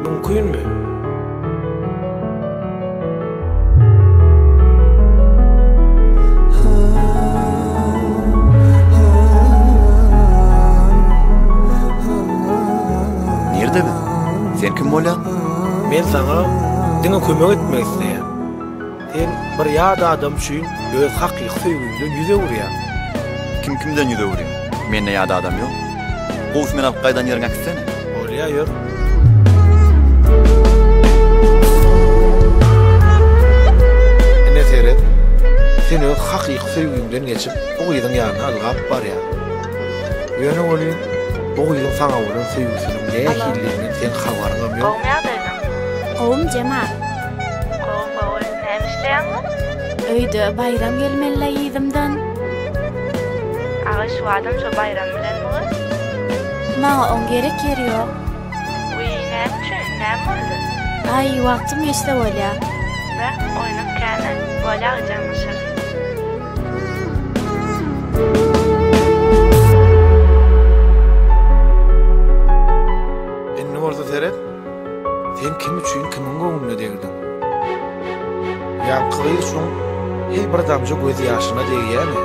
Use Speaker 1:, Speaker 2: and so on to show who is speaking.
Speaker 1: Mümkinmi?
Speaker 2: Nirde biz? Sen kim bolýaň?
Speaker 1: Men saňa diňe kömek etmek isleýän. Sen bir ýat adam üçin öz hakyky söýgüňden ýüz öwürýäň.
Speaker 2: Kim kimden ýüz öwürýär? Mende ýat adam ýok. Gowusy meni alyp gaýdan ýeriňe äkitsene.
Speaker 1: Bolýa, ýör. Ine seret, sen öz hakyky söýgüňden geçip, bu gyzyň ýanyna ylgap barýaň. Ýöne welin, bu gyzyň saňa bolan söýgüsiniň nähilidiginden seň habaryňam ýok.
Speaker 3: Gowumy ýagdaýlaň?
Speaker 4: Gowumy Jemal?
Speaker 3: Gowy gowy. Näme işleýäňiz?
Speaker 4: Öýde Baýram gelmeli-le yzymdan.
Speaker 3: Aga şu adam şo Baýram bilenmi gyz?
Speaker 4: Maňa oň gerek ýeri ýok.
Speaker 3: Wiý näme üçin? Näme boldy?
Speaker 4: Aý wagtym geçse bolýa.
Speaker 3: Beh oýnap känä. Bolýa aga jaňlaşarys.
Speaker 1: Indi bolsa seret. Sen kim üçin kimiň göwnüne degdiň? Ýaňky gyz şoň heý bir damja gözýaşyna degýämi?